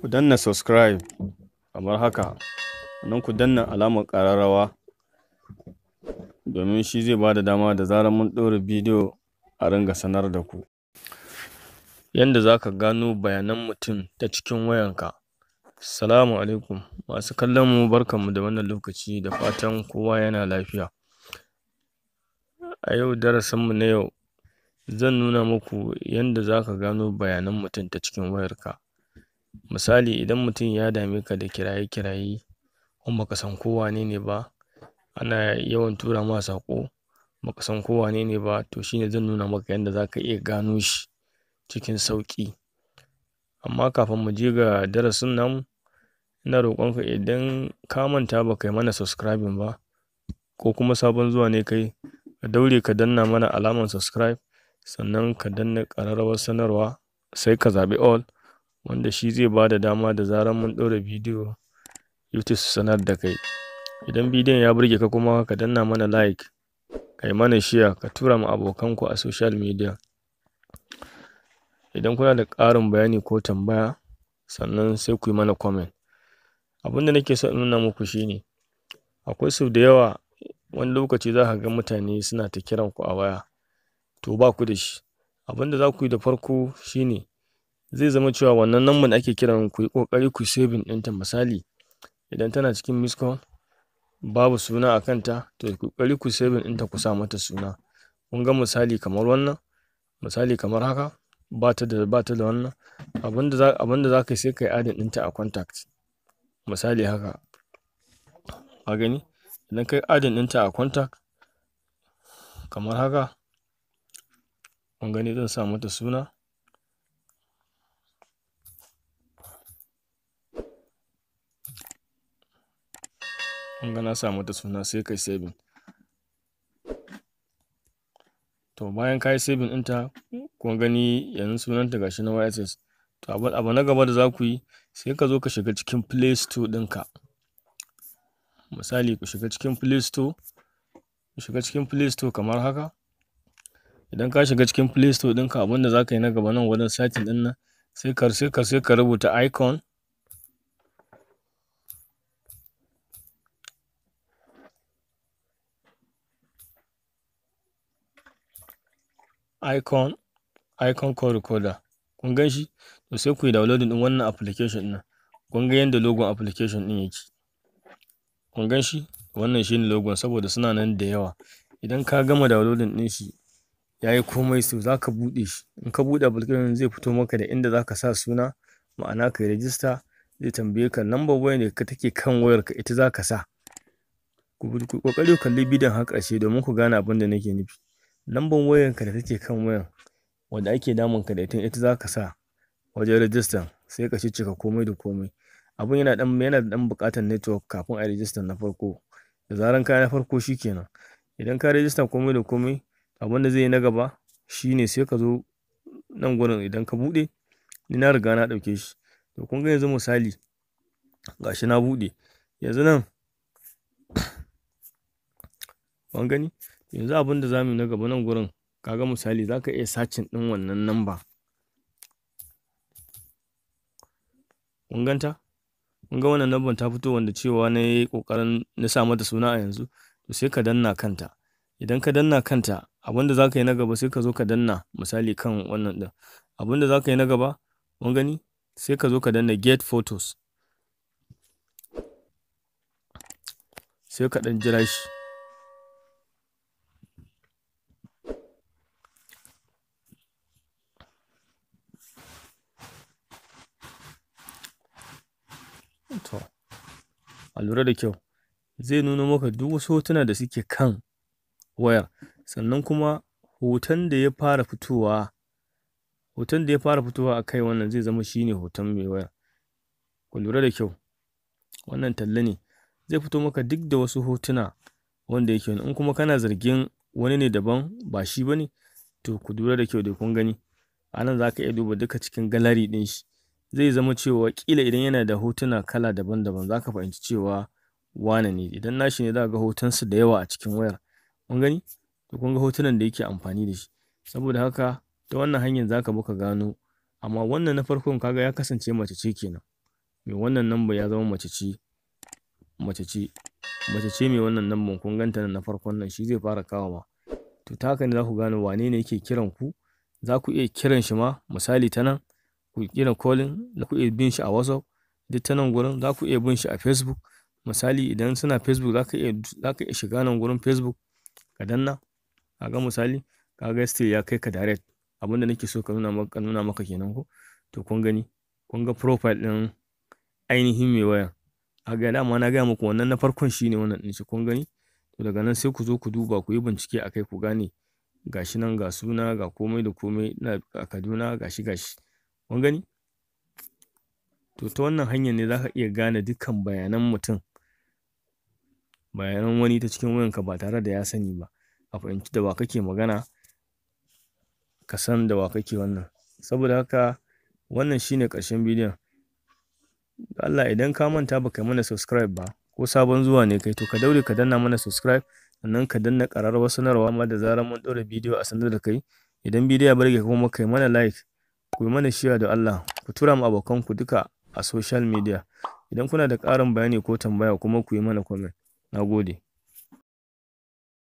Ku danna subscribe kamar haka, sannan ku danna alamar ƙararrawa domin shi zai bada dama da zarar mun ɗora bidiyo a ringa sanar da ku. Yanda za ka gano bayanan mutum ta cikin wayarka. Salamu alaikum masu kallon mu, barkanmu da wannan lokaci, da fatan kowa yana lafiya. A yau darasin mu na yau zan nuna muku yanda za ka gano bayanan mutum ta cikin wayarka. Misali, idan mutum ya dame ka da kiraye-kiraye kuma baka san ko wanene ba, ana yawan tura ma saƙo baka san ko wanene ba, to shine zan nuna maka yanda za ka iya gano shi cikin sauƙi. Amma kafin mu je ga darasin namu, ina roƙon ka, idan ka manta baka yi mana subscribing ba ko kuma sabon zuwa ne kai, ka daure ka danna mana alamar subscribe, sannan ka danna ƙararrawar sanarwa, sai ka zaɓi all, wanda shi zai bada dama da zarar mun ɗora bidiyo YouTube su sanar da kai. Idan bidiyon ya burge ka kuma, ka danna mana like, kai mana share, ka tura ma abokanku a social media. Idan kuna da ƙarin bayani ko tambaya, sannan sai ku yi mana comment. Abin da nake so in nuna muku shine, akwai sau da yawa wani lokaci za ka ga mutane suna ta kiran ku a waya, to ba ku da shi. Abin da za ku yi da farko shine, zai zama cewa wannan number da ake kiran ku, yi ƙoƙari ku yi saving ɗinta. Misali, idan tana cikin missed call babu suna a kanta, to ku yi ƙoƙari ku yi saving ɗinta, ku sa mata suna. Kun ga misali kamar wannan, misali kamar haka, ba ta da wannan. Abin da za ka yi, sai ka yi adding ɗinta a contact. Misali haka. Ka gani? Idan ka yi adding ɗinta a contact kamar haka, kun gani, zan sa mata suna. Kun ga na sa mata suna, sai kai saving. To bayan ka yi saving ɗinta, kun gani yanzu sunanta gashi na YSS. To abu na gaba da za ku yi, sai ka zo ka shiga cikin Play Store ɗinka. Misali, ku shiga cikin Play Store, ku shiga cikin Play Store kamar haka. Idan ka shiga cikin Play Store ɗinka, abin da za ka yi na gaba, nan wajen searching ɗin nan, sai ka rubuta icon call recorder. Kun gan shi? To sai ku yi downloading ɗin wannan application ɗin. Kun ga yanda logon application ɗin yake. Kun gan shi? Wannan shine logon, saboda suna nan da yawa. Idan ka gama downloading ɗin shi, ya yi komai, so za ka buɗe shi. In ka buɗe application, zai fito maka da inda za ka sa suna, ma'ana ka yi register. Zai tambaye ka number wayar da take kan wayarka, ita za ka sa. Ku yi ƙoƙari ku kalli bidiyon har ƙarshe domin ku gane abin da nake nufi. Lambar wayarka da take kan wayan wanda ake damun ka da ita, ita za ka sa wajen register, sai ka ciccika komai da komai. Abun yana da ɗan buƙatar network kafin a yi register na farko. Da zaran ka yi na farko, shi kenan. Idan ka yi register komai da komai, abin da zai yi na gaba shine sai ka zo nan gurin. Idan ka buɗe, ni na riga na ɗauke shi. To kun ga yanzu misali, gashi na buɗe. Yanzu nan kun gani? Yanzu abin da za mu yi na gaba, nan gurin, ka ga misali za ka iya searching ɗin wannan number. Kun gan ta? Kun ga wannan number ta fito, wanda cewa na yi ƙoƙarin na sa mata suna a yanzu. To sai ka danna kanta. Idan ka danna kanta, abin da za ka yi na gaba, sai ka zo ka danna misali kan wannan ɗin. Abin da za ka yi na gaba, kun gani? Sai ka zo ka danna get photos. Sai ka ɗan jira shi. To, a lura da kyau. Zai nuno maka duk wasu hotuna da suke kan wayar. Sannan kuma hoton da ya fara fitowa a kai wannan zai zama shine hoton mai wayar. Ku lura da kyau. Wannan talla ne. Zai fito maka duk da wasu hotuna wanda yake. In kuma kana zargin wani ne daban ba shi ba ne, to ku lura da kyau dai, kun gani. A nan za ka iya duba duka cikin gallery ɗin shi. Zai zama cewa ƙila idan yana da hotuna kala daban daban, za ka fahimci cewa wane ne. Idan nashi ne, za ka ga hotonsa da yawa a cikin wayar. Kun gani? To kun ga hotunan da yake amfani da shi. Saboda haka ta wannan hanyar za ka bi ka gano. Amma wannan na farkon, ka ga ya kasance mace ce kenan. Mai wannan number ya zama mace ce, mace ce, mace ce mai wannan number. Kun ganta nan na farkon nan, shi zai fara kawowa. To ta haka ne za ku gane wane ne yake kiran ku. Za ku iya kiran shi ma, misali ta nan ku kira calling, za ku iya bin shi a WhatsApp duk ta nan gurin, za ku iya bin shi a Facebook. Misali idan suna Facebook, za ka iya shiga nan gurin Facebook ka danna. Ka ga misali, ka ga still ya kai ka direct. Abin da nake so ka nuna maka kenan ko. To kun gani, kun ga profile ɗin ainihin mai wayan. Kaga dama na gaya muku wannan na farkon shine wannan ɗin shi, kun gani. To daga nan sai ku zo ku duba, ku yi bincike akai, ku gane. Gashi nan, ga suna, ga komai da komai, ina a Kaduna, gashi gashi, kun gani. To ta wannan hanyar ne za ka iya gane dukkan bayanan mutum, bayanan wani ta cikin wayanka ba tare da ya sani ba. A fahimci da wa kake magana, ka san da wa kake wannan. Saboda haka wannan shine ƙarshen bidiyon. Allah, idan ka manta baka yi mana subscribe ba, ko sabon zuwa ne kai, to ka daure ka danna mana subscribe, sannan ka danna ƙararrawar sanarwa amma da zarar mun ɗaura bidiyo a sanar da kai. Idan bidiyo ya burge ka kuma, kai mana like, ku yi mana share da Allah, ku tura ma abokanku duka a social media. Idan kuna da ƙarin bayani ko tambaya kuma, ku yi mana comment. Na gode.